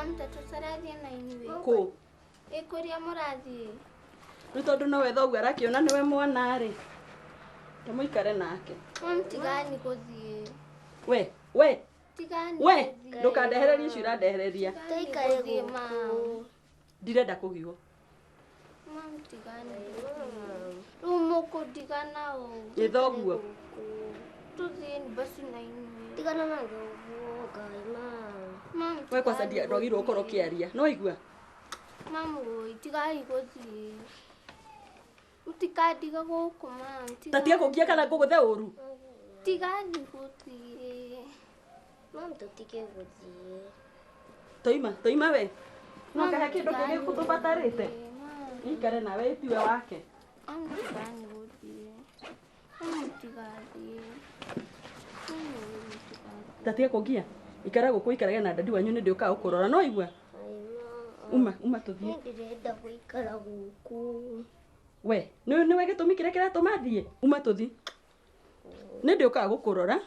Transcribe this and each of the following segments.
Mami ta tũcarathiĩ na inyuĩ. Kũ? Ĩ kũrĩa mũrathiĩ? Rĩu tondũ nowe thoguo arakĩona nĩwe mwana rĩ. Ndamũikare nake. Mami tigani gũthiĩ. We, we, Tigani we, gũthiĩ. ndũkandehererie icio ũrandehereria. Tigani gũthiĩ mami. Ndirenda kũgiwo. Mami tigani gũthiĩ. Rĩu mũkũndigana ũ? Ĩ thoguo. Tũthiĩ basi na inyuĩ. Tigana na thoguo Ngai mami. Mami We kwanza tigani ndwagĩrĩirwo gũkorwo gũthiĩ. ũkĩaria. No igua? Mami woi, tigai gũthiĩ. Mũtikandige gũkũ mami. Ta tiga kũngia kana ngũgũthe ũru. Tigani gũthiĩ. Mami tũtige gũthiĩ. Toima, toima we. No Mami, kahe kĩndũ tigani kĩngĩ tũbatarĩte. gũthiĩ, mami. Ikare nawe tiwe wake. Mami tigani gũthiĩ. Mami tigathiĩ. Mami woi, tigathiĩ. Ta tiga kũngia. Ikara gũkũ ikarage na dadi wanyu nĩ ndĩũkaga gũkũrora. No igua? Ai mami. Uma, uma tũthiĩ. Niĩ ndĩrenda gũikara gũkũ. We, nĩ nĩwe gĩtũmi kĩrĩa kĩratũma thiĩ. Uma tũthiĩ. Nĩ ndĩũkaga gũkũrora.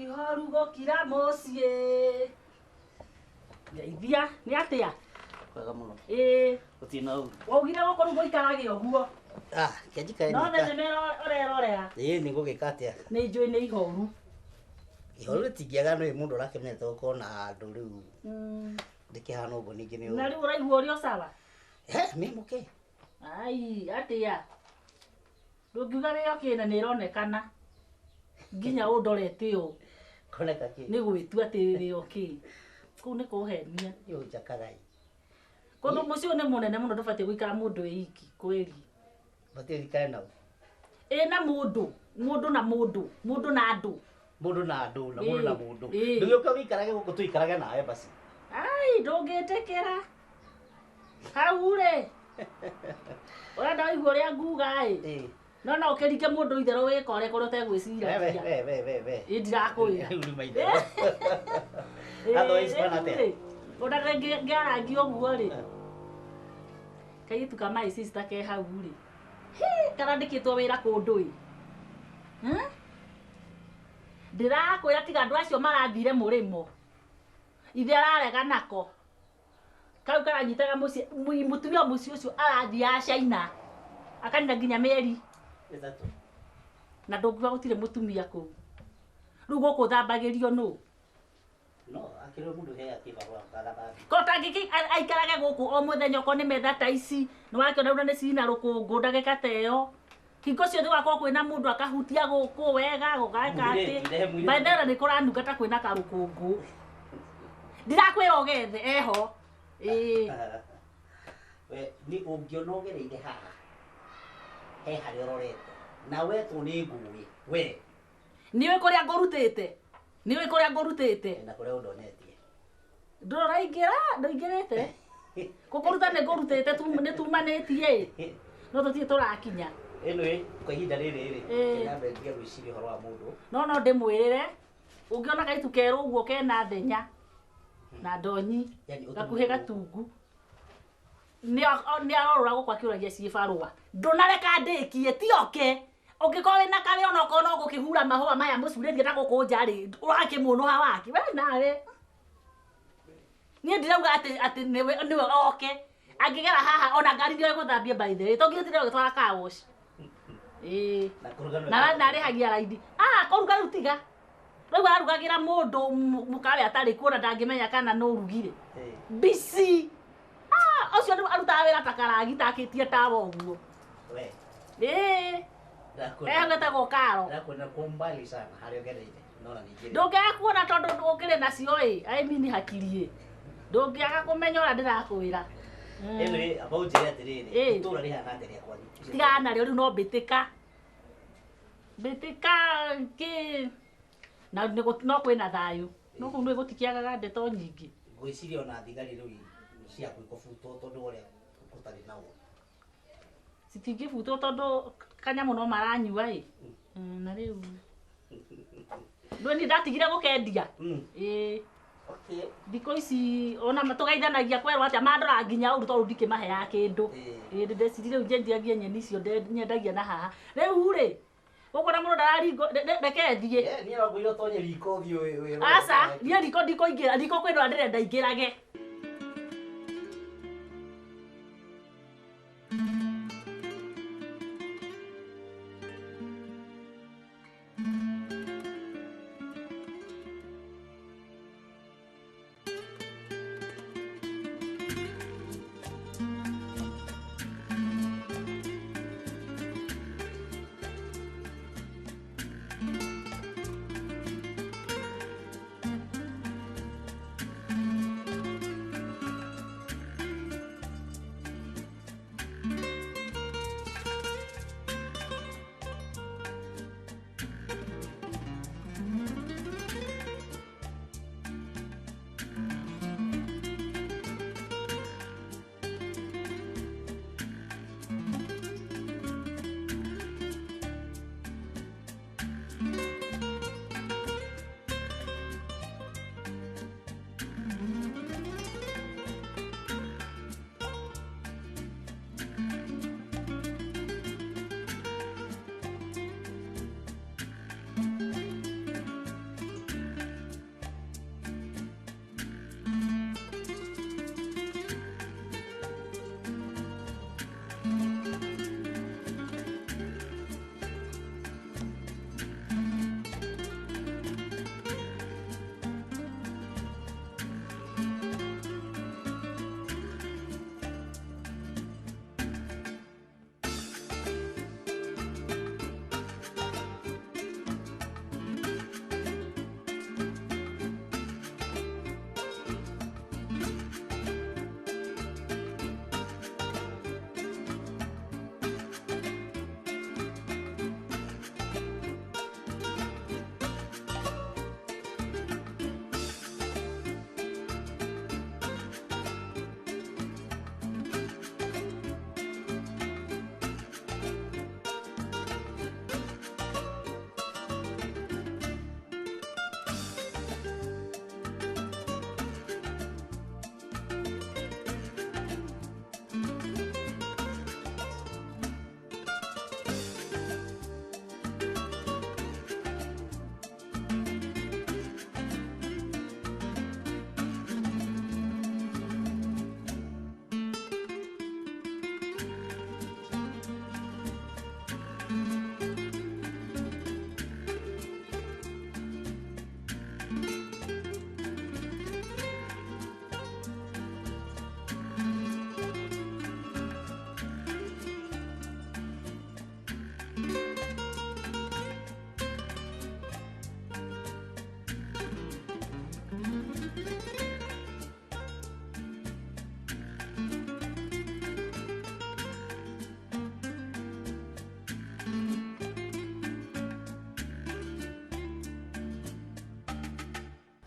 Ihoru gũkira mũciĩ ngeithia nĩ atĩa Kwega mũno. ĩĩ Gũtirĩ na ũru. waugire gũkũ rĩu gũikarage ũguo Ah, kĩanjikare no nĩka. thenema ũrerorera Ĩĩ nĩ ngũgĩka atĩa? nĩ njũĩ nĩ ihoru Ihoru rĩtingĩaga nĩ mũndũ ũrakĩmenyete gũkorwo na handũ rĩu ndĩkĩhana ũguo ningĩ nĩ na ũru. rĩu ũraigua ũrĩ o sawa He, nĩ mũke. ai atĩa ndũngiuga wĩ okĩ na nĩ ĩronekana nginya ũndorete ũũ Koneka kĩ? nĩ gwĩtua atĩ wĩ okĩ kũu nĩ kũhenia Nĩ ũnjakaga ĩ. kũndũ mũciĩ ũyũ nĩ mũnene mũno ndũbatiĩ gũikara mũndũ wĩ iki kweri Batiĩ ũikare nao. ĩ na mũndũ mũndũ na mũndũ mũndũ na andũ Mũndũ na andũ na mũndũ na Ĩĩ, mũndũ. ĩĩ. Ndũgĩũke ũgĩikarage gũkũ tũikarage nawe basi. ai ndũngĩtĩkĩra hau rĩ ũrenda ũigua ũrĩa nguga ĩ Ĩĩ. no no ũkĩringe mũndũ itherũ wĩkore kũrĩa We we ũtegwĩciragia we we we we. ĩ ndirakwĩra Rĩu nĩ maitherũ. Otherwise bana atĩa? ona ngĩarangi ũguo rĩ kairĩtu ka my sister ke hau rĩ karandĩkĩtwo wĩra kũndũ ĩ Ndĩrakwĩra tiga andũ acio marathire mũrĩmo ithe ararega nako kau karanyitaga mũciĩ mũtumia wa mũciĩ ũcio arathiaga China akanina nginya mĩeri Ĩtatũ. na ndũngiuga gũtirĩ mũtumia kũu rĩu gũkũ thambagĩrio nũ No, akĩrĩ mũndũ he akĩbarũa gathambi. ko tangĩkĩ aikarage gũkũ o mũthenya okorwo nĩ metha ta ici nĩ wakĩona rĩu nĩ cina rũkũngũ ndagĩka ta ĩyo hingo ciothe gũgakorwo kwĩna mũndũ akahutia gũkũ wega gũgeka atĩ Mũirĩtu, rehe mũirĩtu. baithera nĩ kũranunga ta kwĩna karũkũngũ ndirakwĩra ũgethe eho ĩĩ We nĩ ũngĩona ũgereire haha he harĩa ũrorete na wetwo nĩ ngũĩ we nĩũĩ kũrĩa ngũrutĩte nĩũĩ kũrĩa ngũrutĩte na kũrĩa ũndonetie ndũraingĩra ndũingĩrĩte gũkũruta nĩ ngũrutĩte nĩ tumanĩtie ĩ no tũtirĩ tũrakinya anyway kwa ihinda rĩrĩ rĩ Ĩĩ. kĩnyambe ndige gwĩciria ũhoro wa mũndũ no no ndĩmwĩrĩre ũngĩona kaitu kerũ ũguo kena thenya na ndonyi Yani ũtũmĩre gakuhĩ gũkũ. gatungu nĩ arorũra gũkũ akĩũragia ciĩ barũa ndũnareka ndĩkie ti oke ũngĩkorwo wĩna karĩ onokorwo no gũkĩhura mahũa maya mũcurĩtie na gũkũ nja rĩ ũrakĩmũnũha waki we nawe niĩ ndirauga atĩ atĩ nĩwe nĩwe oke angĩgera haha ona ngari nĩoĩ gũthambia by the way to nginya ũtinde ũgĩtwara car wash ĩĩ na kũruga nĩwe na narĩhagia raithi ah kũruga rĩu tiga rĩu ararugagĩra mũndũ mũkawe atarĩ kuona ndangĩmenya kana nũ ũrugire Ĩĩ. bici ah ũcio nĩ arutaga wĩra ta karagi takĩtie tawa ũguo we ĩĩ ndakuona ehau karo ndakuona kwa umbali sana harĩa ũgereire nona ningĩ ndũngĩaga kuona tondũ ũkĩrĩ nacio ĩ I mean hakiri ĩ ndũngĩaga kũmenya ũrĩa ndĩrakwĩra anyway amba ũnjĩre atĩrĩrĩ Ĩĩ. itũũra rĩhana atĩa rĩa kwanyu tigana narĩo rĩu no mbĩtĩka mbĩtĩka kĩ na no kwĩna thayũ no kũu nĩ gũtikĩagaga ndeto nyingĩ Ngwĩciria ona thigari rĩu ciaku ikũbutwo tondũ wa ũrĩa gũtarĩ na ũũru. Citingĩbutwo tondũ kanyamũ no maranyua ĩ. Na rĩu ndũĩ niĩ ndatigire gũkendia. Ĩĩ. Okay. Thikũ ici ona tũgeithanagia kwerwo atĩa mandora nginya ũru tondũ ndikĩmaheaga kĩndũ. Ĩĩ ndĩndeciririe rĩu njenjagie nyeni icio nyendagia na haha. Rĩu rĩ gũkũ na mũndũ ndararingwo reke thiĩ. Eh, niĩ no ngwĩre ũtonye riko ũthiĩ wĩrore. Aca, niĩ riko ndikũingĩra, riko kwĩrora ndĩrenda ingĩrage.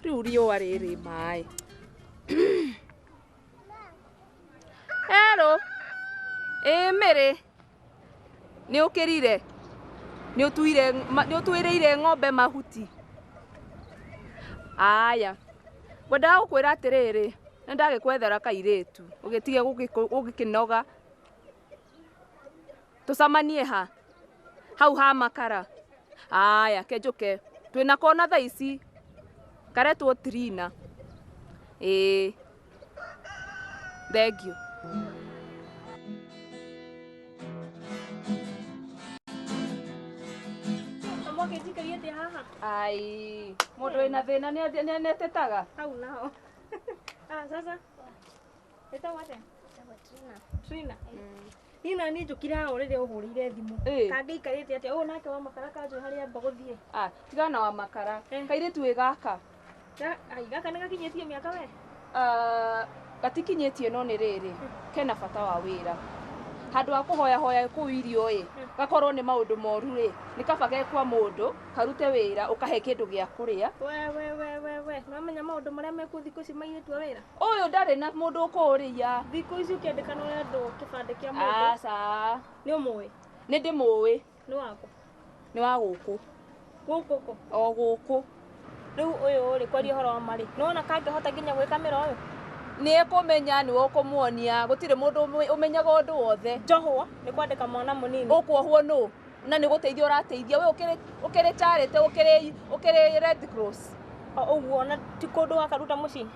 Rĩu riũa rĩrĩ maĩ. Hello. Ĩ Mĩrĩ. Nĩ ũkĩrire? Nĩ ũtuĩrĩire ng'ombe mahuti? Aya. Ngwendaga gũkwĩra atĩrĩrĩ, nĩ ndagĩkwethera kairĩtu, ũgĩtige gũgĩkĩnoga. Tũcemanie ha? Hau ha makara. Aya, kenjũke. Twĩna kona thaa ici. Karetwo Trina. Ĩĩ. Thank you. Ai, mũndũ wĩna thĩna nĩ atetaga. Hau naho. Ah, sasa. Ĩtagwo atĩa? Trina. Trina. Niĩ na niĩ njũkire haha o rĩrĩa ũhũrĩire thimũ. Ĩĩ. Kangĩikarĩte atĩa? Ũyũ nake wa makara kanjũĩ harĩa amba gũthiĩ. Ah, tigana na wa makara. Kairĩtu wĩ gaka. Ai, gaka nĩ gakinyĩtie mĩaka we? Ah, gatikinyĩtie no nĩ rĩrĩ, kena bata wa wĩra. Handũ ha kũhoya hoya kũu irio ĩ, gakorwo nĩ maũndũ moru rĩ, nĩ kaba ge kwa mũndũ, karute wĩra, ũkahe kĩndũ gĩa kũrĩa. We we we we we, nĩwamenya maũndũ marĩa mekuo thikũ ici mairĩtu a wĩra? Ũyũ ndarĩ na mũndũ ũkũũria. Thikũ ici ũkĩandĩkana ũrendwo kĩbandĩ kĩa mũndũ. Aca. Nĩ ũmũĩ? Nĩ ndĩmũĩ. Nĩ wakũ? Nĩ wa gũkũ. Gũkũ kũ? O gũkũ. Rĩu ũyũ rĩ, kwaria ũhoro wa marĩ, nĩwona kangĩhota nginya gwĩka mĩra ũyũ? Nĩ ekũmenya, nĩwe ũkũmuonia, gũtirĩ mũndũ ũmenyaga ũndũ wothe. Njohwo nĩ kwandĩka mwana mũnini. Ũkuohwo nũ? Na nĩ gũteithia ũrateithia, we ũkĩrĩ charity, ũkĩrĩ Red Cross. O ũguo, na ti kũndũ gakaruta mũciĩ?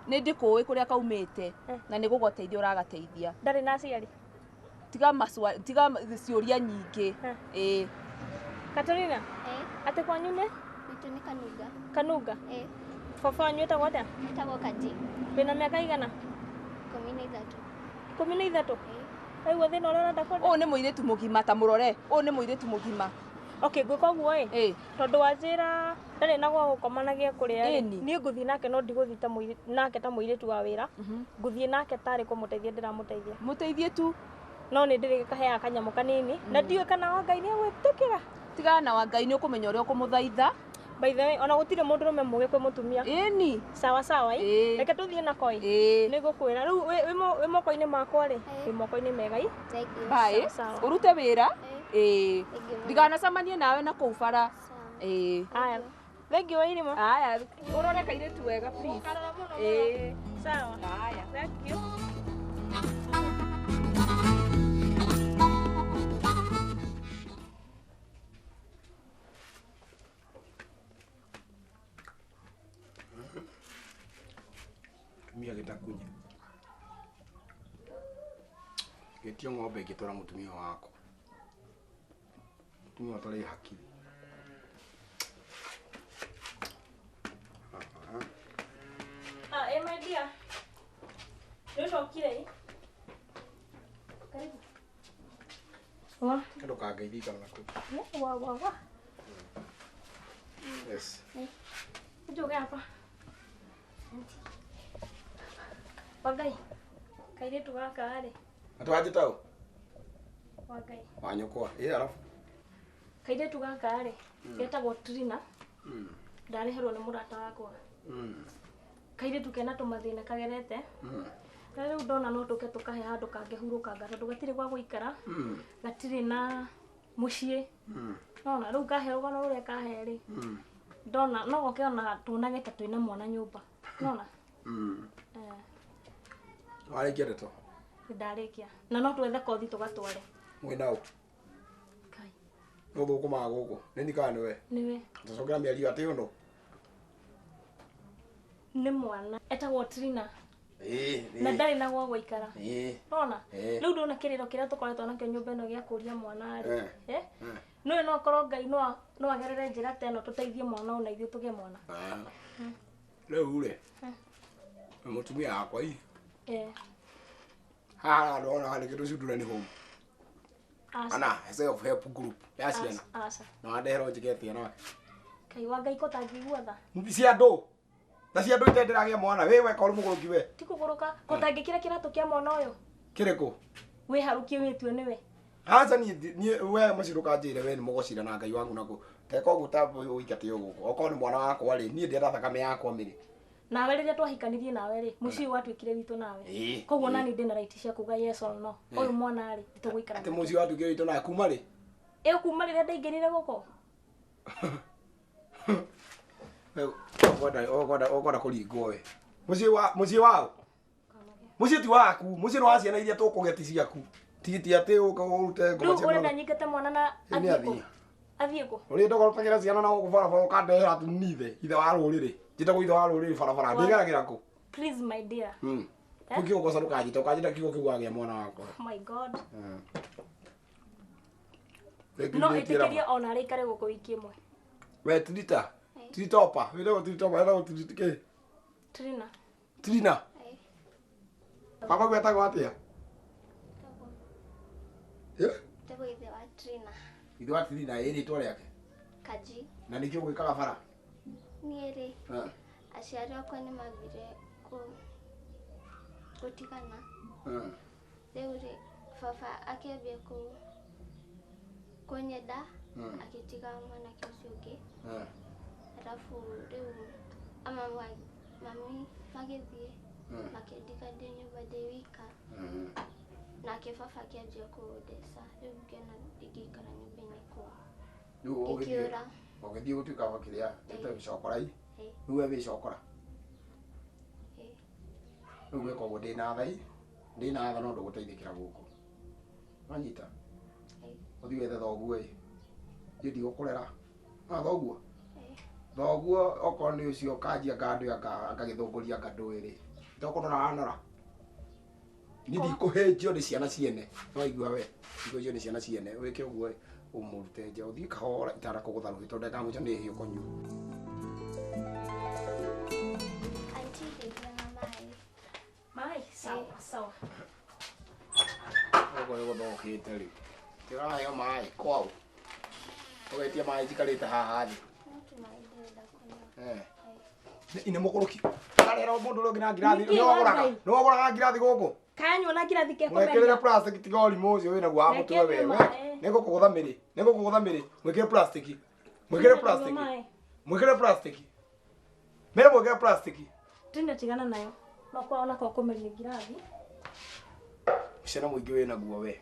Nĩ ndĩkũĩ kũrĩa kaumĩte, na nĩ gũgũteithia ũragateithia. Ndarĩ na aciari? Tiga maswa, tiga ciũria nyingĩ. Ĩĩ. Katerina? Atĩ kwanyu nĩ? Gwitũ nĩ Kanunga. Kanunga? Baba wanyu etagwo atĩa? Etagwo Kaji. Wĩna mĩaka igana? 13. 13? Waigua thĩna ũrĩa ũrenda kwenda? Ũyũ nĩ mũirĩtu mũgima, ta mũrore. Ũyũ nĩ mũirĩtu mũgima. Okay, ngwĩka ũguo ĩ. Tondũ wanjĩra ndarĩ na gwa gũkoma na gĩa kũrĩa rĩ, niĩ ngũthiĩ nake no ndigũthiĩ nake ta mũirĩtu wa wĩra. Ngũthiĩ nake tarĩ kũmũteithia ndĩramũteithia. Mũteithie tu. No nĩ ndĩrĩkaheaga kanyamũ kanini na ndiũĩ kana wa Ngai nĩ egwĩtĩkĩra. Tigana na wa Ngai, nĩ ũkũmenya ũrĩa ũkũmũthaitha. By the way, ona gũtirĩ mũndũrũme mũgĩ kwĩ mũtumia. Ĩni. Sawa sawa ĩ. Reke tũthiĩ nako ĩ. Nĩ ngũkwĩra rĩu wĩ moko-inĩ makwa rĩ, wĩ moko-inĩ mega ĩ. Bye. Ũrute wĩra. Ĩĩ. Ndiganacemanie nawe na kũu bara. Ĩĩ. Aya. Thank you Wairimu. Aya, ũrore kairĩtu wega please. Ĩĩ. Sawa. Aya. Thank you. Tumia gĩtakunya. Gĩtio ng'ombe ĩngĩtwara mũtumia wakwa. Mũtumia ũtarĩ hakiri. Ah, my dear. Nĩ ũcokire ĩ? Karibu. Wa. Ndũkangeithie ikara nakũu. Wa wa wa. Yes. Njoke hapa. Wangai. Kairĩtu gaka rĩ. Atĩ wanjĩta ũ? Wangai. Wa nyũkwa. Ĩ arabu. Kairĩtu gaka rĩ, getagwo Trina. Ndareherwo nĩ mũrata wakwa. Kairĩtu kena tũmathĩna kagerete. Na rĩu ndona no tũke tũkahe handũ kangĩhurũkanga tondũ gatirĩ gwa gũikara. Gatirĩ na mũciĩ. Nona rĩu kahe rũgano rũrĩa kahe rĩ. Ndona no goke ona tuonage ta twĩna mwana nyũmba. Nona? Warĩkia ndeto? Ndarĩkia. Na no twethe kothi tũgatware. Mwĩna ũ? Kai. No thũkũmaga gũkũ. Nĩ niĩ kana nĩwe? Nĩwe. Tũcokera mĩario atĩ ũndũ? Nĩ mwana etagwo Trina. Ĩĩ. Na ndarĩ na gwa gũikara. Ĩĩ. Nona? Rĩu ndona kĩrĩro kĩrĩa tũkoretwo nakĩo nyũmba ĩno gĩa kũria mwana rĩ. Nĩũĩ no akorwo Ngai no agerere njĩra ta ĩno tũteithie mwana ũyũ na ithuĩ tũgĩe mwana. Rĩu rĩ, mũtumia wakwa ĩ. Haha ndona nĩ kĩndũ children home. Kana self help group ya ciana. Aca. Na wandeherwo njĩke atĩa nake? Kai wa Ngai ko tangĩigua tha. Cia andũ. Na cia andũ itendĩragĩa mwana. Wĩ weka ũrĩ mũgũrũki we. Ti kũgũrũka, ko tangĩkĩra kĩratũ kĩa mwana ũyũ. Kĩrĩkũ? Wĩharũkie wĩtue nĩwe. Aca niĩ we mũciĩ ndũkanjĩre we nĩ mũgũcira na Ngai wangu nakũ. Teka ũguo ta ũingate gũkũ. Okorwo nĩ mwana wakwa rĩ, niĩ ndĩrenda thakame yakwa mĩrĩ. Nawe rĩrĩa twahikanirie nawe rĩ, mũciĩ ũyũ watuĩkire witũ nawe. Koguo nani ndĩna right cia kuga yes or no. Ũyũ mwana rĩ, tũgũikara. Atĩ mũciĩ watuĩkire witũ nawe kuma rĩ? Ĩ kuma rĩrĩa ndaingĩrire gũkũ. Ũkwenda kũringwo we. Mũciĩ waũ? Mũciĩ ti waku, mũciĩ nĩ wa ciana iria tũkũgĩa ti ciaku. Ti atĩ ũke ũrute ngoma cia mwana. Rĩu ũrenda nyingate mwana na athiĩ kũ? Athiĩ kũ? Ũrĩa ndũgũrutagĩra ciana na gũkũ barabara ũkandehera atĩ nĩ ithe wa rũrĩrĩ. Njĩtagwo ithe wa rũrĩrĩ barabara. Ndĩgeragĩra kũ? Please my dear. Kũngĩ ũgoca ndũkanjĩta, ũkanjĩta kiugo kĩu wagĩa mwana wakwa. Oh my God. No ĩtĩkĩrie ona arĩikare gũkũ wiki ĩmwe. We Trita. Tritopa. Wĩtagwo Tritopa, wĩtagwo Trita kĩ? Trina. Trina. Baba gwetagwo atĩa? Etagwo ithe wa Trina. Ithe wa Trina ĩ rĩtwa rĩake? Kaji. Na nĩkĩo ũgwĩkaga bara? Niĩ rĩ, aciari akwa nĩ mathire gũtigana. Rĩu rĩ, Baba akĩambia kũnyenda agĩtiga mwanake ũcio ũngĩ. Alafu rĩu mami magĩthiĩ makĩndiga ndĩ nyũmba ndĩ wika. Nake baba akĩanjia kũndeca rĩu ngĩona ndingĩikara nyũmba-inĩ kũu. Rĩu Ngĩkĩũra. Ũgĩthiĩ gũtuĩka wa kĩrĩa ĩtagwo gĩcokorai. Rĩu we wĩ cokora. Rĩu gwĩka ũguo ndĩna tha ndĩna tha no ndũgũteithĩkĩra gũkũ. Wanyita? Ũthiĩ wethe thoguo ĩ. Niĩ ndigũkũrera. No thoguo? Thoguo okorwo nĩ ũcio kanjia anga ndũĩ anga gĩthũngũri anga ndũĩ rĩ. Ndokũnora wanora. Niĩ ndikũhĩnjio nĩ ciana ciene. Nĩwaigua we? Ndikũhĩnjio nĩ ciana ciene. Wĩke ũguo ĩ, ũmũrute nja ũthiĩ kahora itanakũgũtha rũhĩ tondũ ndagĩka ya mũico nĩ hĩ ũkũnyua. Auntie ndeithia na maĩ. Maĩ? Sawa, sawa. Gũkũ nĩ gũthũkĩte rĩu. Ti ũraheo maĩ kwao. Ũgetia maĩ njikarĩte haha thĩ. No tũmaĩ ndĩrenda kũnyua. Nĩ mũkũrũki. Ũrarehera mũndũ ũrĩa ũngĩ na ngirathi. Nĩ wagũraga. Nĩ wagũraga ngirathi gũkũ. Kanyua na ngirathi kekũmeria. Mwĩkĩrĩre plastic tiga ũrimũ ũcio wĩnaguo wa mũtwe we. Nĩ ngũkũgũtha mĩrĩ. Nĩ ngũkũgũtha mĩrĩ. Mwĩkĩre plastic. Mwĩkĩre plastic. Mwĩkĩre plastic. Mĩrĩ mwĩkĩre plastic. Trina tigana nayo. No kwa ona ko kũmeria ngirathi. Mũcene mũingĩ wĩnaguo we.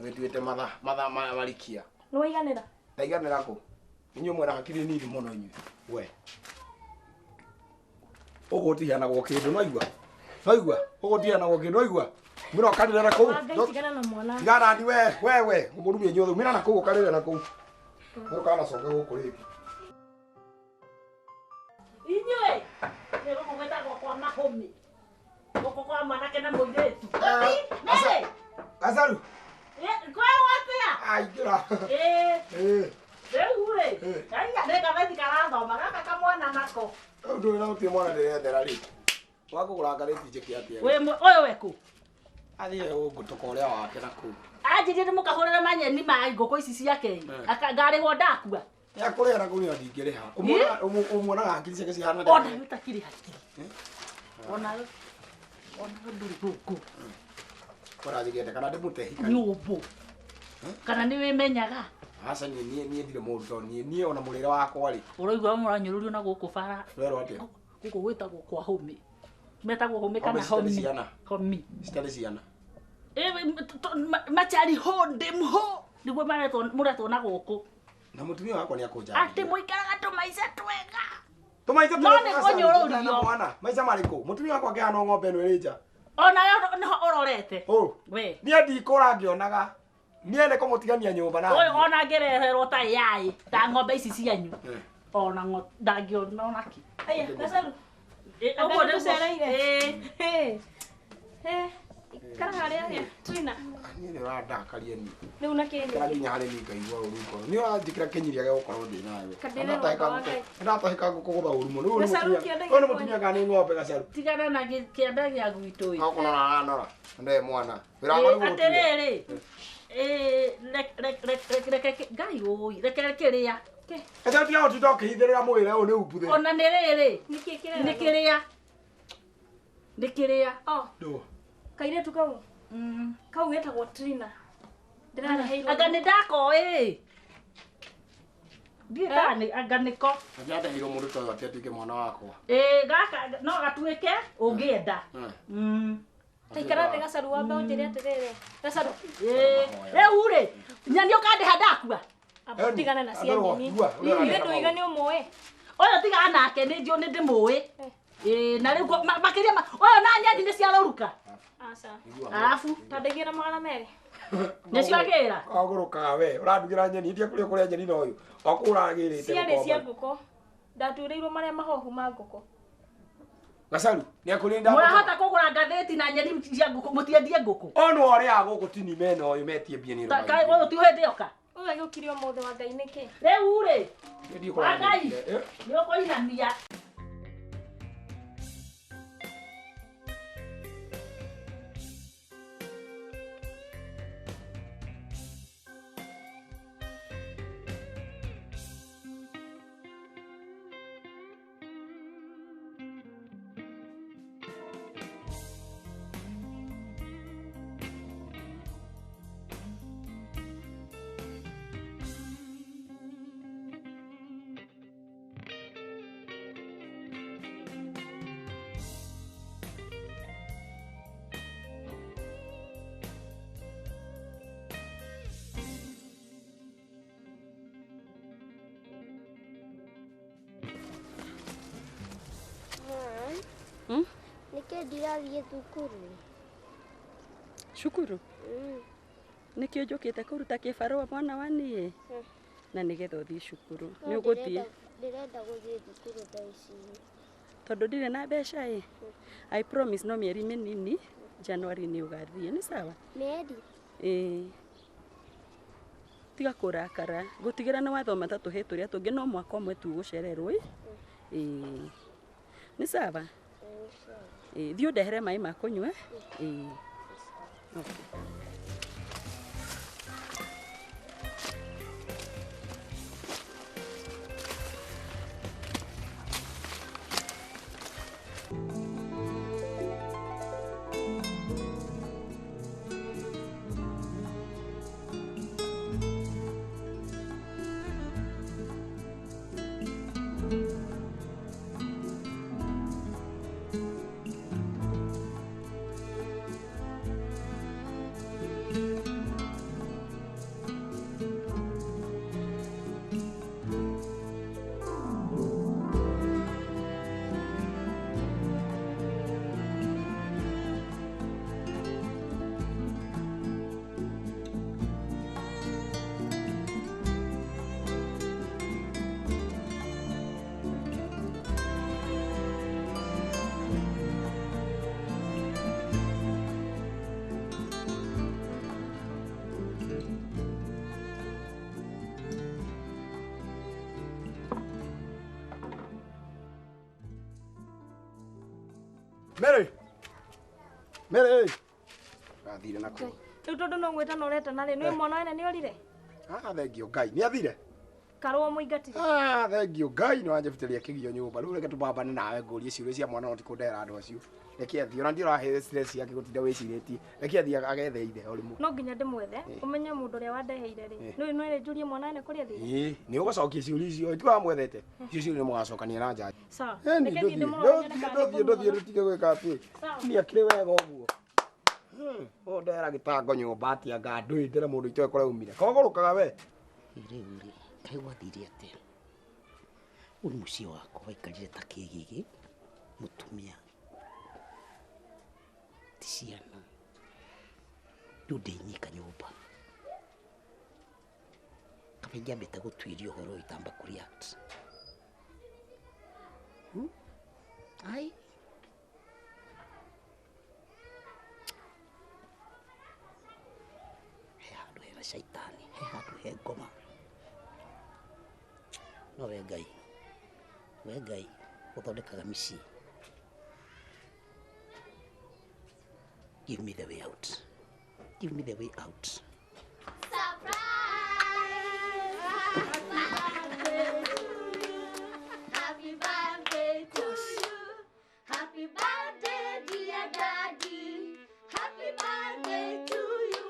Wĩtuĩte matha matha marikia. Nĩ waiganĩra? Ndaiganĩra kũ? Inyuĩ mwĩna hakiri nini mũno inyuĩ. We. Ũguo ũtiheanagwo kĩndũ no igua? No igua? Ũguo ũtiheanagwo kĩndũ no igua? Mwĩra ũkarĩre na kũu. Ngai tigana na mwana. Tigana nani we we we ũmũrumie inyuothe umĩra na kũu ũkarĩre na kũu. Ndũkanacoke gũkũ rĩngĩ. Inyuĩ nĩ gũkũ gwĩtagwo kwa mahũmi. Gũkũ kwa mwanake na mũirĩtu. Mary! Gacaru. Kwĩrwo atĩa? Aingĩra. Ĩĩ. Rĩu rĩ, ngai nĩ ngathĩti karathoma gaka kamwana nako. Rĩu ndũĩ na gũtirĩ mwana ndĩrethera rĩ. Wakũgũra ngathĩti njĩke atĩa? Wĩ ũyũ wekũ? Athiĩ gũtũka ũrĩa wake na kũu. Anjĩrire ndĩmũkahũrĩre manyeni ma ngũkũ ici ciake. Ngarĩhwo ndakua. Nĩakũrĩha na kũu nĩyo ndingĩrĩha. Ũmuonaga hakiri ciake cihana Ona we ũtakĩrĩ hakiri. Onawe onawe ndũrĩ gũkũ. Ũrathiĩ kana ndĩmũte hika. Nyũmbũ. Kana nĩ wĩmenyaga? Aca niĩ niĩ niĩ ndirĩ mũũru tondũ niĩ niĩ ona mũrĩre wakwa rĩ. Ũraigua mũranyũrũrio na gũkũ bara. Ũrerwo atĩa? Gũkũ gwĩtagwo kwa hũmĩ. Metagwo hũmĩ kana homi. Homi. Citarĩ ciana. Machari ho ndĩmho nĩguo maretwo mũretwo na gũkũ. Na mũtumia wakwa nĩ akũnjambia. Atĩ mũikaraga tũmaica twega. Tũmaica twega. No nĩ kũnyũrũrio. Mwana, maica marĩkũ? Mũtumia wakwa akĩhana ng'ombe ĩno ĩrĩ nja. Onawe nĩho ũrorete. We. Niĩ ndikũra ngĩonaga. Niĩ nĩ kũmũtigania nyũmba na. Ũyũ ona ngĩreherwo ta yai ta ng'ombe ici cianyu. Ona ndangĩona ona kĩ. Aya, Gacaru. Ũguo nĩguo. Tũcereire. Ikara harĩa harĩa. Trina. Niĩ nĩ ũrandakaria niĩ. Rĩu na kĩ? Kĩra nginya harĩ niĩ ngaigua ũru ngoro. Nĩ ũranjĩkĩra kĩnyiria gĩa gũkorwo ndĩ nawe. Ndatahĩka ngũkũgũtha ũru mũno. Rĩu nĩ mũtumia kana nĩ ng'ombe Gacaru? Tigana na kĩanda gĩa gwitũ ĩ. No kũnora aranora. Ndee mwana. Wĩra wakwa nĩ gũgũtuĩra. Atĩrĩrĩ. Reke ngai ũi reke kĩrĩa. Gacaru tiga gũtinda ũkĩhithĩrĩra mwĩrĩ ũyũ nĩ umbuthe. Ona nĩ rĩrĩ. Nĩ kĩrĩa? Nĩ kĩrĩa. Nĩ kĩrĩa. Ndũ. Kairĩtu kau. Kau getagwo Trina. Ndĩrareheirwo. Anga nĩ ndakoĩ. Ndiĩ kana nĩ anga nĩko. Ndĩrareheirwo mũndũ ta ũyũ atĩ atuĩke mwana wakwa. Ĩĩ gaka no gatuĩke ũngĩenda. Ta ikara thĩ Gacaru wambe ũnjĩre atĩrĩrĩ. Gacaru. Ĩĩ rĩu rĩ nyeni ũkandĩha ndakua. Amba tigana na cia nyeni. Ithe ndũiga nĩ ũmũĩ. Ũyũ tigana nake nĩ njũĩ nĩ ndĩmũĩ. Ĩĩ na rĩu makĩria ũyũ na nyeni nĩ ciarũruka. Aca. Arabu ta ndĩgĩra 200. Nĩ ciagĩra. Wagũrũkaga we ũrandugĩra nyeni iria kũrĩa kũrĩa nyeni na ũyũ. Waku ũragĩrĩte Ciarĩ cia ngũkũ. Ndatuĩrĩirwo marĩa mahohu ma ngũkũ. Gacaru nĩ akũrĩ nda. Mũrahota kũgũra ngathĩti na nyeni cia ngũkũ mũtiendie ngũkũ. Ono ũrĩa gũkũ tini mena ũyũ metie mbia nĩ rũgai. Kaĩ ũyũ ti hĩndĩ yoka. Ũyũ agĩũkire ũmũthĩ wa Ngai nĩkĩ? Rĩu rĩ. Ngai nĩ ũkũinamia. Nĩkĩ ndirathiĩ thukuru? Cukuru? Nĩkĩo njũkĩte kũruta kĩbarũa mwana wa niĩ? Na nĩgetha ũthiĩ cukuru. Nĩ ũgũthiĩ? Ndĩrenda gũthiĩ thukuru thaa ici. Tondũ ndirĩ na mbeca ĩ. I promise no mĩeri mĩnini January nĩ ũgathiĩ, nĩ sawa? Mĩeri? Ĩĩ. Tiga kũrakara. Ngũtigĩra nĩ wathoma ta tũhĩĩ tũrĩa tũngĩ no mwaka ũmwe tu ũgũcererwo ĩ. Ĩĩ. Nĩ sawa? Ĩĩ, thiĩ ũndehere maĩ ma kũnyua. Ĩĩ. Okay. Mary! Mary! Athire na kũ? Rĩu tondũ no gwĩtana ũretana rĩ, nĩ mwana wene nĩ orire? Ah, thengio Ngai. Nĩ athire? Karũa mũingatire. Ah, thengio Ngai nĩ wanjĩbutĩria kĩgio nyũmba. Rĩu reke tũbambane nawe ngũrie ciũria cia mwana no ti kũndehera andũ acio. Reke athiĩ, ona ndiũrahe stress yake gũtinda wĩcirĩtie. Reke athiĩ agethe ithe o rĩmwe. No nginya ndĩmwethe, ũmenye mũndũ ũrĩa wandeheire rĩ. Nĩ no njũrie mwana wene kũrĩa athire? Ĩĩ, nĩ ũgũcokia ciũria icio. Tiga wamwethete. Icio ciũria nĩ mũgacokania na njaji. Sawa. Reke thiĩ ndĩmũrore ndũthiĩ ndũtige gwĩka atĩ. Niĩ akĩrĩ wega ũguo. Ũũ ndehera gĩtango nyũmba atĩa anga ndũĩ ndĩre mũndũ itoĩ kũrĩa umire. Kogũrũkaga we. Rĩu rĩ, kaĩ gwathire atĩa? Ũyũ mũciĩ wakwa waikarire ta kĩgĩgĩ, mũtumia, ti ciana. Rĩu ndĩ nyika nyũmba. Kaba ingĩambĩte gũtuĩria ũhoro ũyũ itamba kũ react. Ai. He handũ hena caitani, he handũ he ngoma. No we Ngai ũthondekaga mĩciĩ. Give me the way out. Give me the way out. Surprise! Happy birthday to you. Happy birthday, dear daddy. Happy birthday to you.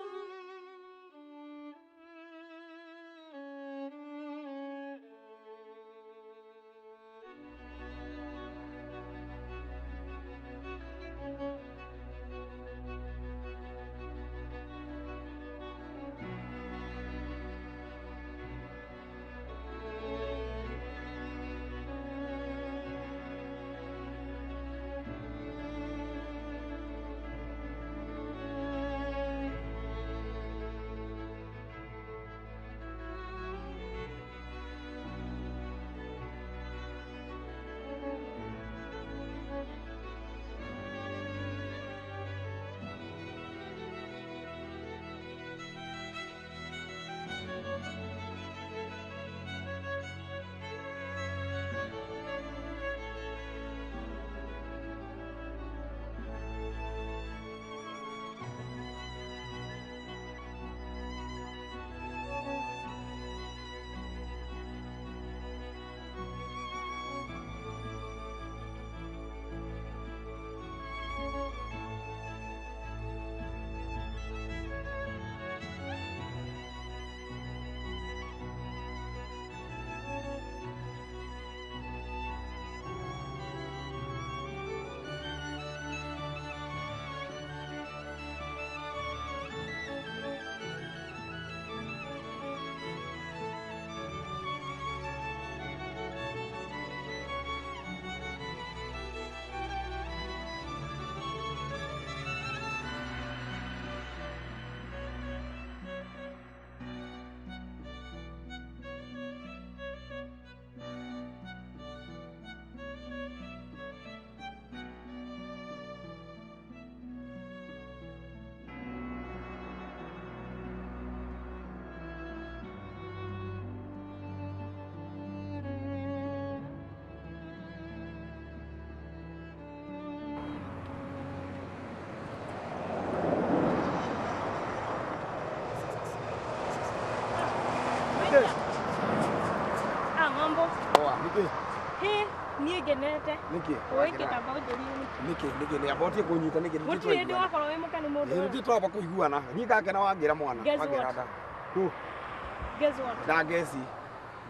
Niĩ ngenete. Nĩkĩ? Ũĩ kĩtamba ũnjũrie nĩkĩ. Nĩkĩ nĩkĩ nĩ ambotie kũnyita nĩkĩ? Gũtirĩ hĩndĩ wakorwo wĩ mũkenu mũndũ Ĩĩ ũyũ. nĩ twamba kũiguana. Niĩ ngakena wangĩra mwana. Guess Wangĩra what? nda. Kũ? Guess what? Ndangeci.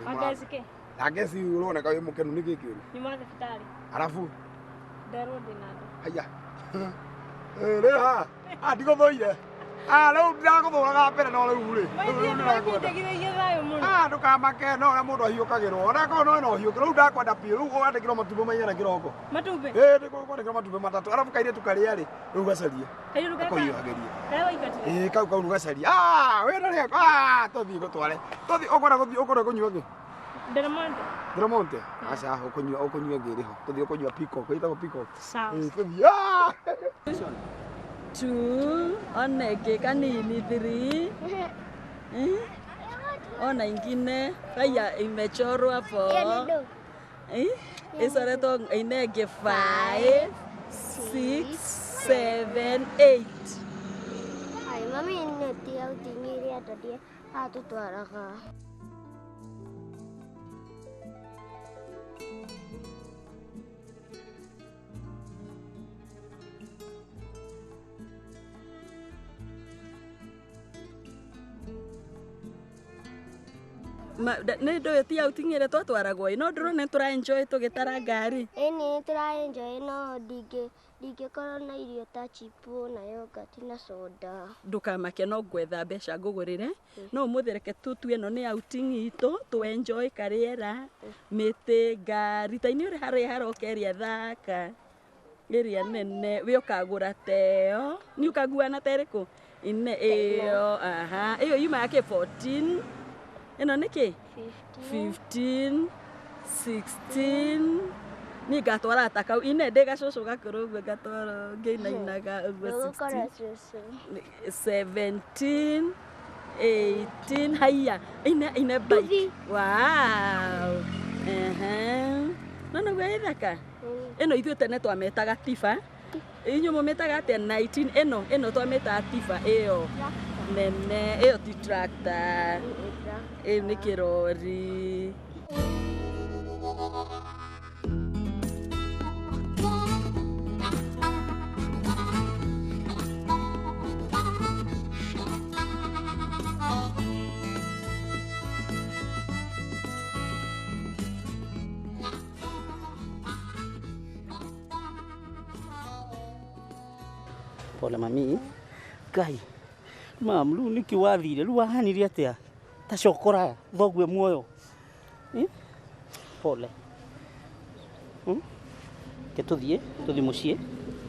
Wangeci kĩ? Ndangeci ũroneka wĩ mũkenu nĩkĩ kĩũru? Nyuma thibitarĩ. Arabu Nderwo ndĩna nda. haya. Rĩ ha. Ah ndigũthũire. Ah rĩu ndagũthũraga mbere no rĩu rĩ. Maithiĩ nĩmakĩnjagithĩirie thayũ mũno. Ah ndũkamake no ũrĩa mũndũ ahiũkagĩrwo. Ona korwo no no hiũke rĩu ndakwenda biũ rĩu wandĩkĩrwo matumbĩ maigana kĩroko. Matumbĩ? Ĩĩ nĩngũkwandĩkĩrwo matumbĩ matatũ arabu kairĩtu karĩa rĩ rĩu gacarie. Kairĩtu gaka? Gakũhiũhagĩrie. Karĩa waingatire? Ĩĩ kau kau gacarie. Ah wĩna rĩ ah tũthiĩ ngũtware. Tũthiĩ ũkwenda gũthiĩ ũkwenda kũnyua kĩ? Del Monte. Del Monte? Aca ũkũnyua ũkũnyua ĩngĩ ĩrĩ ho. Tũthiĩ ũkũnyua Peacock ĩtagwo Peacock. Sawa. Ĩĩ tũthiĩ. Ah! 2 ona ĩngĩ kanini 3 ona ingine haya imechorwa 4 icoretwo ine ĩngĩ 5 6 7 8. Ai, mami nĩ tiga gũting'ĩria ndadi atũtwaraga. Nĩ ndũĩ ti outing ĩrĩa twatwaragwo ĩ no ndĩrona nĩ tũra enjoy tũgĩtara ngari. Ĩni nĩ tũra enjoy no ndingĩkorwo na irio ta chipo na yogurt na soda. Ndũkamake no ngwetha mbeca ngũgũrĩre no ũmũthĩ reke tũtue ĩno nĩ outing itũ tũ enjoy karĩera mĩtĩ ngari ta inĩ ũrĩ harĩa haroka ĩrĩa thaka ĩrĩa nene we ũkagũra teo nĩ ũkaguana ta ĩrĩkũ ine ĩyo aha ĩyo yuma yake 14 ĩno nĩ kĩ 15 16 niĩ ngatwara ta kau ine ndĩ gacũcũ gakũrũ ũguo ngatwara ngĩinainaga ũguo Ndũgũkorwo 16 cũcũ. 17 18 haya ine ine bike wow ehe no nĩguo ĩthaka ĩno ithuĩ tene twamĩtaga tiba inyuĩ mũmĩtaga atĩa 19 ĩno ĩno twamĩtaga tiba ĩyo nene ĩyo ti tractor ĩyo nĩ kĩrori. Pole mami. Ngai. Mam, rĩu nĩkĩ wathire? Rĩu wahanire atĩa? Ta cokora thogue muoyo. Pole. Ke tũthiĩ, tũthiĩ mũciĩ.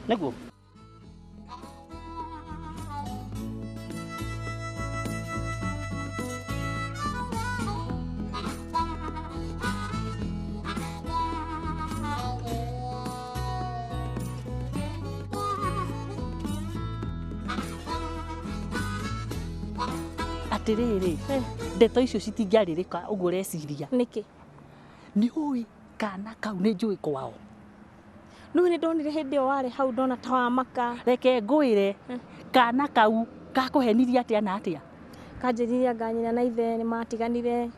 Nĩguo? Atĩrĩrĩ, ndeto icio citingĩarĩrĩka ũguo ũreciria. Nĩkĩ? Nĩ ũĩ kana kau nĩ njũĩ kwao. Rĩu nĩ ndonire hĩndĩ ĩyo warĩ hau ndona ta wamaka. Reke ngwĩre kana kau gakũhenirie atĩa na atĩa? Kanjĩrire anga nyina na ithe nĩ matiganire.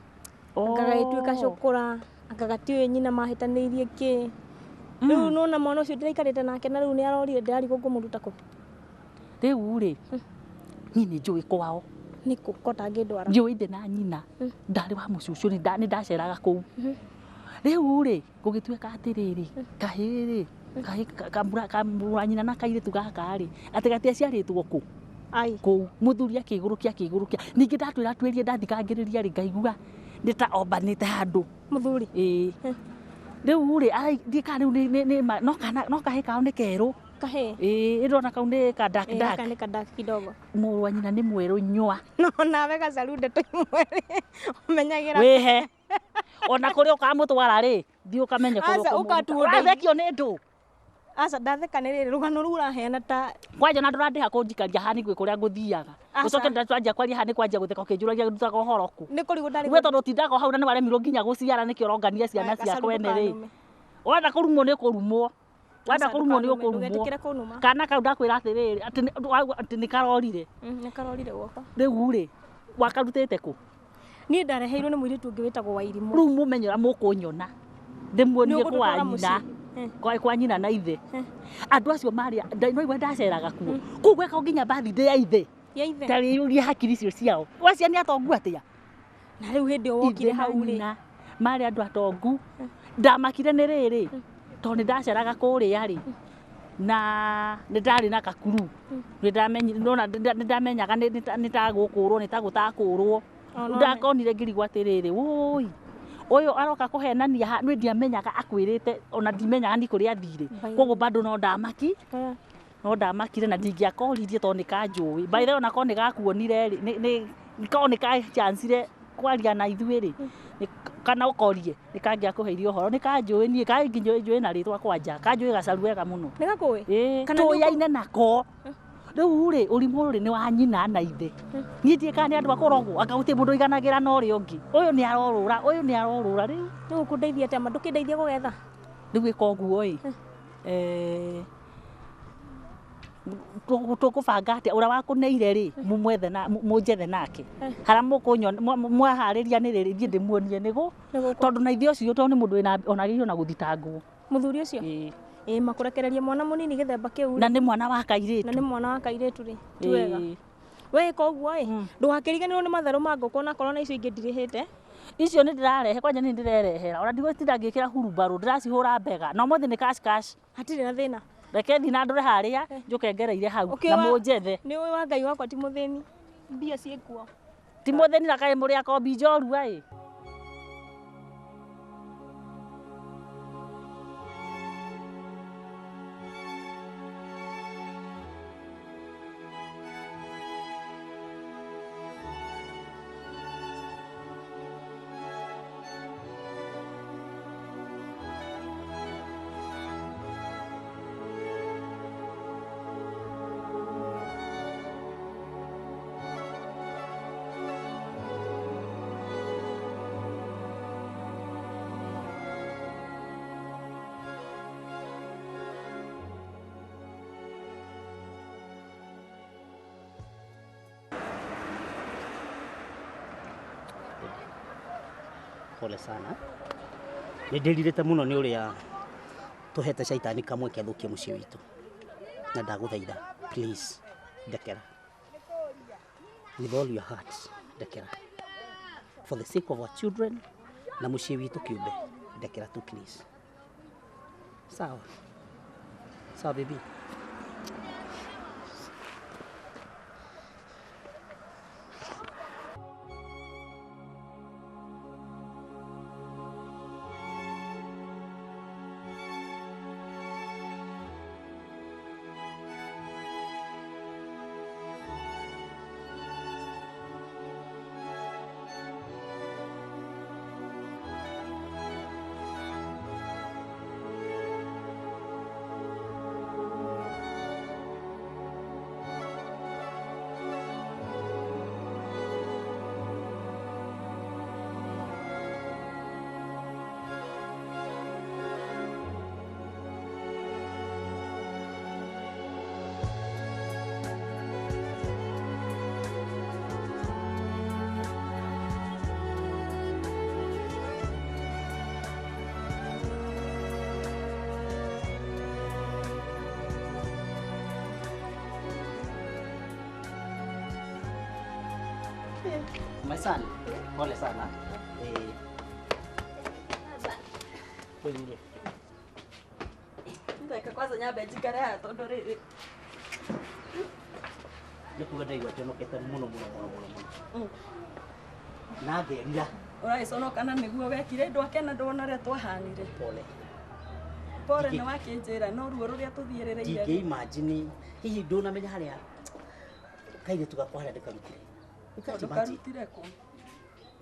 Anga gagĩtuĩka cũkũra, anga gatiũĩ nyina mahĩtanĩirie kĩ. Rĩu nona mwana ũcio ndĩraikarĩte nake na rĩu nĩ arorire ndĩrarigwo ngũmũruta kũ. Rĩu rĩ, niĩ nĩ njũĩ kwao. Nĩkũ ko ndangĩndwara? Njũĩ ithe na nyina ndarĩ wa mũcucu nĩ ndaceraga kũu. Rĩu rĩ gũgĩtuĩka atĩrĩrĩ kahĩĩ rĩ kahĩĩ kamũra nyina na kairĩtu gaka rĩ atĩ gatiaciarĩtwo kũ kũu mũthuri akĩgũrũkia akĩgũrũkia ningĩ ndatwĩra twĩrie ndathikangĩrĩria rĩ ngaigua nĩ ta ombanĩte handũ mũthuri ĩĩ rĩu rĩ ndiĩ kana rĩu nĩ no kana no kahĩĩ kao nĩ kerũ kahĩĩ ĩĩ ĩrona kau nĩ ka dark dark gaka nĩ ka dark kidogo mũrũ wa nyina nĩ mwerũ nyua no nawe gacaru ndeto imwe ũmenyagĩra wĩhe ona kũrĩa ũkamũtwara rĩ thiĩ ũkamenye kũrĩa Aca, ũkatuo ũrathekio nĩ ndũ aca ndatheka nĩ rĩrĩ rũgano rũu ũraheana ta kwanja na ndũrandĩha kũnjikaria haha nĩguo kũrĩa ngũthiaga ũcoke ndatwanjia kwaria haha nĩ kwanjia gũtheka ũkĩnjũragia ndutaga ũhoro kũ nĩ kũrigwo ndarĩ we tondũ ũtindaga o hau na nĩ waremirwo nginya gũciara nĩkĩo ũrongania ciana ciakwa ene rĩ wenda kũrumwo nĩ ũkũrumwo wenda kũrumwo nĩ ũkũrumwo kana kau ndakwĩra atĩrĩrĩ atĩ nĩ karorire nĩ karorire gwakwa rĩu rĩ wakarutĩte kũ niĩ ndareheirwo nĩ mũirĩtu ũngĩ wĩtagwo Wairimũ rĩu mũmenye ũrĩa mũkũnyona Ndĩmuonie kwa nyina. Kwa nyina na ithe. Andũ acio marĩ no igua ndaceraga kuo. Kũu gweka nginya birthday ya ithe. Ya ithe. Ta rĩũria hakiri icio ciao. Wacia nĩ atongu atĩa? Na rĩu hĩndĩ ĩyo wokire hau rĩ. Marĩ andũ atongu. Ndamakire nĩ rĩrĩ. Tondũ nĩ ndaceraga kũrĩa rĩ. Na nĩ ndarĩ na kakuru. Nĩ ndamenyaga nĩ tagũkũrwo nĩ tagũtakũrwo. Ndakonire ngĩrigwo atĩrĩrĩ, wũi. Ũyũ aroka kũhenania ha nĩ ndiamenyaga akwĩrĩte ona ndimenyaga nĩ kũrĩa athire. Koguo bado no ndamaki. No ndamakire na ndingĩakoririe tondũ nĩ kanjũĩ. By the way onako nĩ gakuonire rĩ, nĩ korwo nĩ kachancire kwaria na ithuĩ rĩ, kana ũkorie nĩ kangĩakũheire ũhoro. Nĩ kanjũĩ niĩ kanjũĩ na rĩtwa kwanja. Kanjũĩ gacaru wega mũno. Nĩ gakũĩ? Ĩĩ. Tũyaine nako. Rĩu rĩ ũrimũ rĩ nĩ wa nyina na ithe. Niĩ ndiĩkaga nĩ andũ akũrogwo anga gũtirĩ mũndũ ũiganagĩra na ũrĩa ũngĩ. Ũyũ nĩ arorũra, ũyũ nĩ arorũra rĩu. Rĩu ũkũndeithia atĩa ma ndũkĩndeithia kũgetha? Rĩu ĩka ũguo ĩ. Tũkũbanga atĩa ũrĩa wakũneire rĩ mũmwethe na mũnjethe nake. Harĩa mũkũnyona mwaharĩria nĩ rĩrĩ thiĩ ndĩmuonie nĩgũ tondũ na ithe ũcio tondũ nĩ mũndũ wĩna ona agĩrĩirwo na gũthitangwo. Mũthuri ũcio? Ĩĩ makũrekereria mwana mũnini gĩthemba kĩu. Na nĩ mwana wa kairĩtu. Na nĩ mwana wa kairĩtu rĩ. Ti wega. We ĩka ũguo ĩ ndũgakĩriganĩrwo nĩ matharũ ma ngũkũ onakorwo na icio ingĩ ndirĩhĩte. Icio nĩ ndĩrarehe kwanja nĩ ndĩrerehera ona ndigũtinda ngĩkĩra hurumbarũ ndĩracihũra mbega na ũmũthĩ nĩ cash cash. Hatirĩ na thĩna. Reke thiĩ na ndũre harĩa njũke ngereire hau na mũnjethe. Nĩ ũĩ wa Ngai wakwa ti mũthĩni. Mbia ciĩkuo. Ti mũthĩni na kaĩ mũrĩ akombi njorua ĩ. Pole sana. Nĩ ndĩrirĩte mũno nĩ ũrĩa tũhete caitani kamwe kĩathũkie mũciĩ witũ. Na ndagũthaitha, please, ndekera. With all your heart, ndekera. For the sake of our children na mũciĩ witũ kĩũmbe, ndekera tu please. Sawa. Sawa baby. My son, pole sana. Wewe. Ndeka kwanza nyambe njikare haha tondũ rĩrĩ. Nĩ kuga ndaigua njonokete mũno mũno mũno mũno mũno. Na ngerira. Ũragĩconoka na nĩguo wekire ndwakena ndwona ũrĩa twahanire. Pole. Pole nĩ wakĩnjĩra no ruo rũrĩa tũthiĩrĩrĩire. Ndingĩ imagine hihi ndũnamenya harĩa kairĩtu gakwa harĩa ndĩkarutire. Ndũkarutire kũ?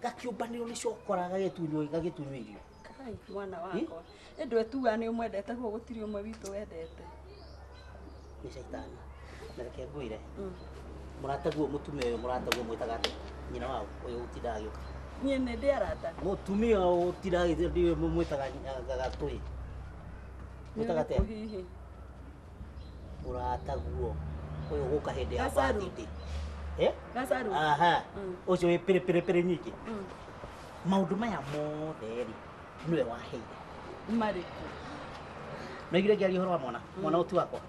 Gakiũmbanĩrwo nĩ cokora gagĩtunywo irio. Kai mwana wakwa. Ĩ ndwetuga nĩ ũmwendete guo gũtirĩ ũmwe witũ wendete. Nĩ caitani. Na reke ngwĩre. Mũrataguo mũtumia ũyũ mũrataguo mwĩtaga atĩa? Nyina wao ũyũ ũtindaga agĩũka. Niĩ nĩ ndĩ arata. Mũtumia ũyũ ũtindaga agĩũka mwĩtaga Gatũĩ. Mwĩtaga atĩa? Hihi. Mũrataguo ũyũ gũka hĩndĩ ya birthday. Eh? Gacaru. Aha. Ũcio wĩ pĩrĩ pĩrĩ pĩrĩ nyingĩ. Maũndũ maya mothe rĩ nĩwe waheire. Marĩkũ? Ndoigire ngĩaria ũhoro wa mwana, mwana ũti wakwa.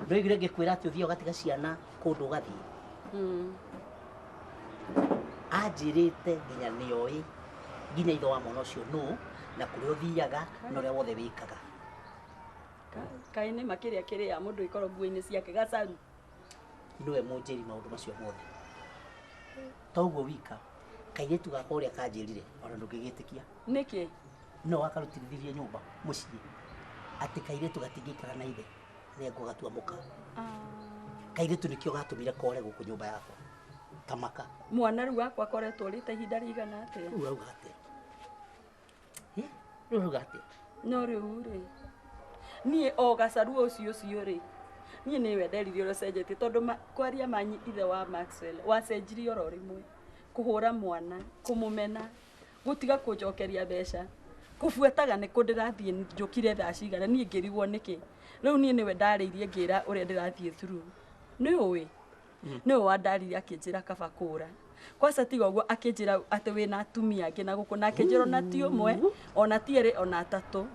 Ndoigire ngĩkwĩra atĩ ũthiĩ ũgatiga ciana kũndũ ũgathiĩ. Anjĩrĩte nginya nĩoĩ nginya ithe wa mwana ũcio nũ na kũrĩa ũthiaga na ũrĩa wothe wĩkaga. Kaĩ nĩ makĩrĩa kĩrĩa mũndũ ĩkorwo nguo-inĩ ciake gacaru. Nĩwe mũnjĩri maũndũ macio mothe. To ũguo wika, kairĩtu gakwa ũrĩa kanjĩrire ona ndũngĩgĩtĩkia. Nĩkĩ? No akarutithirie nyũmba mũciĩ atĩ kairĩtu gatingĩikara na ithe nĩngũgatua mũka. Kairĩtu nĩkĩo gatũmire kore gũkũ nyũmba yakwa tamaka. Mwana rĩu wakwa akoretwo ũrĩte ihinda rĩigana atĩa? Rĩu ũrauga atĩa? Rĩu ũrauga atĩa? No rĩu rĩ, niĩ o gacaru ũcio ũcio rĩ, niĩ nĩwe nderire ũrĩa ũcenjetie tondũ kwaria manyi ithe wa Maxwell wacenjirie oro rĩmwe kũhũra mwana, kũmũmena, gũtiga kũnjokeria mbeca, kũbuataga nĩ kũ ndĩrathiĩ njũkire thaa cigana, niĩ ngĩrigwo nĩkĩ. Rĩu niĩ nĩwe ndarĩirie ngĩra ũrĩa ndĩrathiĩ through. Nĩ ũĩ? Nĩwe wandaririe akĩnjĩra kaba kũra. Kwaca tiga ũguo akĩnjĩra atĩ wĩna atumia angĩ na gũkũ na akĩnjĩra ona ti ũmwe, ona ti erĩ, ona atatũ.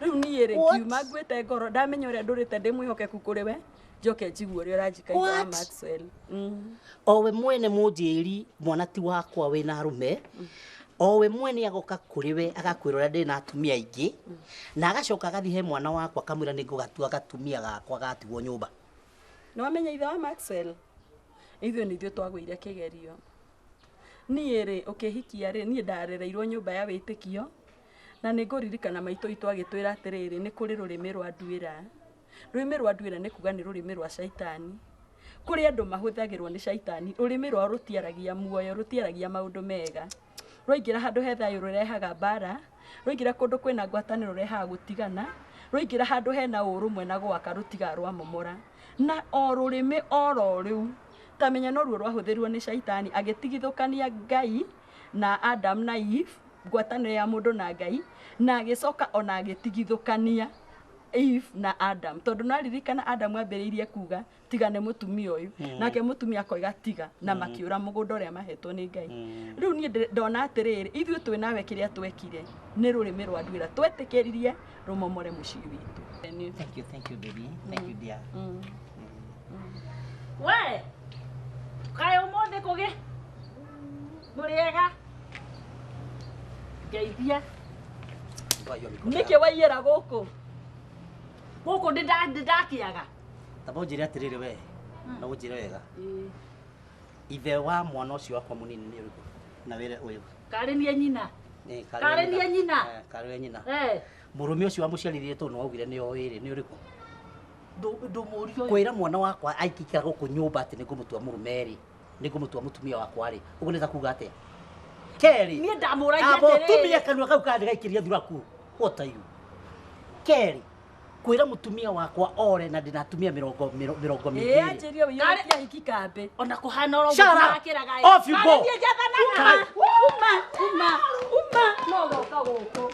Rĩu niĩ rĩ, ngiuma nguĩte ngoro, ndamenya ũrĩa ndũrĩte ndĩ mwĩhokeku kũrĩ we, njoke njigue ũrĩa ũranjĩka ithe wa Maxwell. Owe mwene mũnjĩri mwana ti wakwa wĩna arũme, owe mwene agoka kũrĩ we agakwĩra ũrĩa ndĩna atumia aingĩ, na agacoka agathiĩ he mwana wakwa akamwĩra nĩngũgatua gatumia gakwa gatigwo nyũmba. Nĩ wamenya ithe wa Maxwell? Ithuĩ nĩ ithuĩ twagũire kĩgerio. Niĩ rĩ, ũkĩhikia rĩ, niĩ ndarereirwo nyũmba ya wĩtĩkio, na nĩ ngũririkana maitũ witũ agĩtwĩra atĩrĩrĩ, nĩ kũrĩ rũrĩmĩ rwa nduĩra. Rũrĩmĩ rwa nduĩra nĩ kuga nĩ rũrĩmĩ rwa caitani. Kũrĩ andũ mahũthagĩrwo nĩ caitani, rũrĩmĩ rwao rũtiaragia muoyo, rũtiaragia maũndũ mega. Rwaingĩra handũ he thayũ rũrehaga mbara, rwaingĩra kũndũ kwĩna ngwatanĩro rũrehaga gũtigana, rwaingĩra handũ hena ũrũmwe na gwaka rũtigaga rwamomora. Na o rũrĩmĩ oro rĩu, ta menya noruo rwahũthĩrirwo nĩ caitani agĩtigithũkania Ngai na Adam na Eve, ngwatanĩro ya mũndũ na Ngai, na agĩcoka ona agĩtigithũkania Eve na Adam, tondũ naririkana Adam ambĩrĩirie kuga tiga nĩ mũtumia ũyũ, nake mũtumia akoiga tiga, na makĩũra mũgũnda ũrĩa mahetwo nĩ Ngai. Rĩu niĩ ndona atĩrĩrĩ, ithuĩ twĩ nawe kĩrĩa twekire nĩ rũrĩmĩ rwa nduĩra, twetĩkĩririe rũmomore mũciĩ witũ. Thank you baby, thank you dear. We, kaĩ ũmũthĩ kũgĩ mũrĩega? Ngeithia. Nĩkĩ waiyĩra gũkũ? Gũkũ ndĩndakĩaga. Tamba ũnjĩre atĩrĩrĩ we, na ũnjĩre wega. Ithe wa mwana ũcio wakwa mũnini nĩ ũrĩkũ? Na wĩre ũyũ. Karĩ niĩ nyina. Karĩ niĩ nyina. Karĩ we nyina. Mũrũme ũcio wamũciarithie tondũ nĩwaugire nĩ oĩ rĩ, nĩ ũrĩkũ? Ndũmũrio. Kwĩra mwana wakwa aikikira gũkũ nyũmba atĩ nĩngũmũtua mũrũme rĩ, nĩngũmũtua mũtumia wakwa rĩ, ũguo nĩ ta kuga atĩa? Kerĩ. Niĩ ndamũragia atĩrĩrĩ. Mũtumia kanua kau kandĩgaikĩria thuraku. What are you? Kerĩ. Kwĩra mũtumia wakwa ore na ndĩna atumia mĩrongo mĩingĩ. Ĩĩ anjĩrie ũiyũrĩtie ahiki kambĩ. Ona kũhana oro ũguo ndĩrakĩraga ĩ. Off you go. Karĩ niĩ njathanaga. Uma, uma, uma, no goka gũkũ.